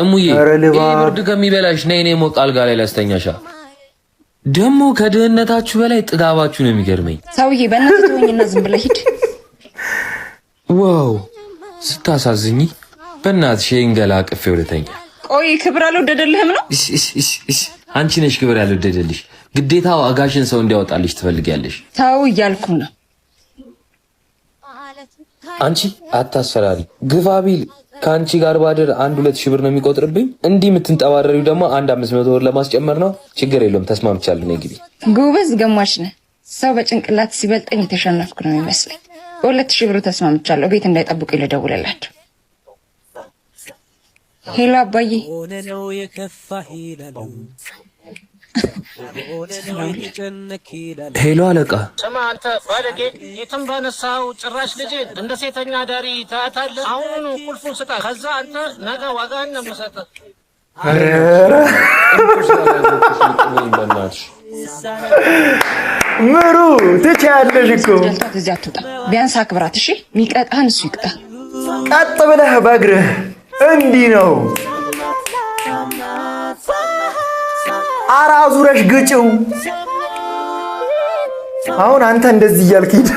እሙዬ ኧረ ይሄ ልባብ ብርድ ከሚበላሽ ነይ እኔ ሞቅ አልጋ ላይ ላስተኛሻ። ደግሞ ከድህነታችሁ በላይ ጥጋባችሁ ነው የሚገርመኝ። ሰውዬ በእናትህ ተወኝና ዝም ብለህ ሂድ። Wow ስታሳዝኝ። በእናትሽ ይሄን ገላ አቅፌው ልተኛ። ቆይ ክብር አልወደደልህም ነው? እስ እስ እስ እስ፣ አንቺ ነሽ ክብር ያልወደደልሽ። ግዴታ ዋጋሽን ሰው እንዲያወጣልሽ ትፈልጊያለሽ። ተው እያልኩ ነው። አንቺ አታስፈራሪ። ግፋ ቢል ከአንቺ ጋር ባድር 1-2 ሺህ ብር ነው የሚቆጥርብኝ። እንዲህ የምትንጠባረሪው ደግሞ 1 500 ብር ለማስጨመር ነው። ችግር የለውም ተስማምቻለሁ። ነይ ግቢ። ጎበዝ ገማች ነህ። ሰው በጭንቅላት ሲበልጠኝ የተሸነፍኩ ነው የሚመስለኝ። በ2,000 ብሩ ተስማምቻለሁ። ቤት እንዳይጠብቁ ልደውልላቸው። Hello አባዬ። ሆነ ነው የከፋህ ይላሉ፣ ሆነ ነው የተጨነክ ይላሉ። Hello አለቃ። ስማ አንተ ባለጌ፣ የትም ባነሳው ጭራሽ ልጄ እንደ ሴተኛ አዳሪ ታያታለህ። አሁኑኑ ቁልፉን ስጣት። ከዛ አንተ ነገ ዋጋህን ነው የምሰጥህ። በእናትሽ። ምሩ ትችያለሽ እኮ። ደልቷት እዚህ አትውጣ። ቢያንስ አክብራት እሺ። የሚቀጣህን እሱ ይቅጣ። ቀጥ ብለህ በእግርህ እንዲህ ነው። አራ አዙረሽ ግጭው። አሁን አንተ እንደዚህ እያልክ ሂድ።